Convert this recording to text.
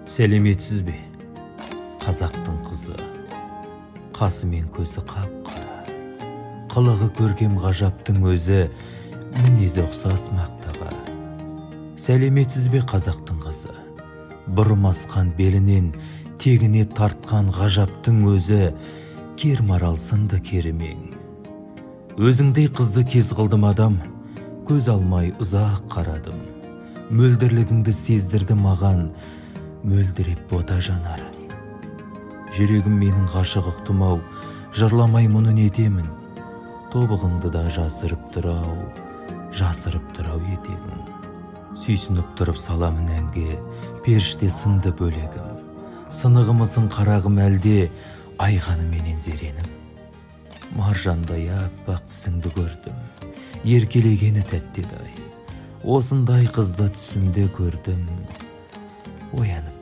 Сәлеметсіз бе, қазақтың қызы, қасы мен көзі қап-қара, қылығы көркем ғажаптың өзі, мінезі ұқсас мақтаға. Сәлеметсіз бе, қазақтың қызы, бұрым асқан белінен тегіне тартқан ғажаптың өзі, кер марал сынды керімең. Өзіңдей қызды кез қылдым адам, көз алмай ұзақ қарадым. Мөлдірлігіңді сездірді маған, мөлдіреп бота жанарың. Жүрегім менің ғашық ұқтым-ау, жырламай мұны нетемін? Тобығыңды да жасырып тұр-ау, жасырып тұр-ау етегің. Сүйсініп тұрып саламын әнге, періште сынды бөлегім. Сынығымысың қарағым әлде, айғаныменен зеренім. Маржандай аппақ тісіңді көрдім, еркелегені тәтті еді-ай. Осындай қызды түсімде көрдім, оянып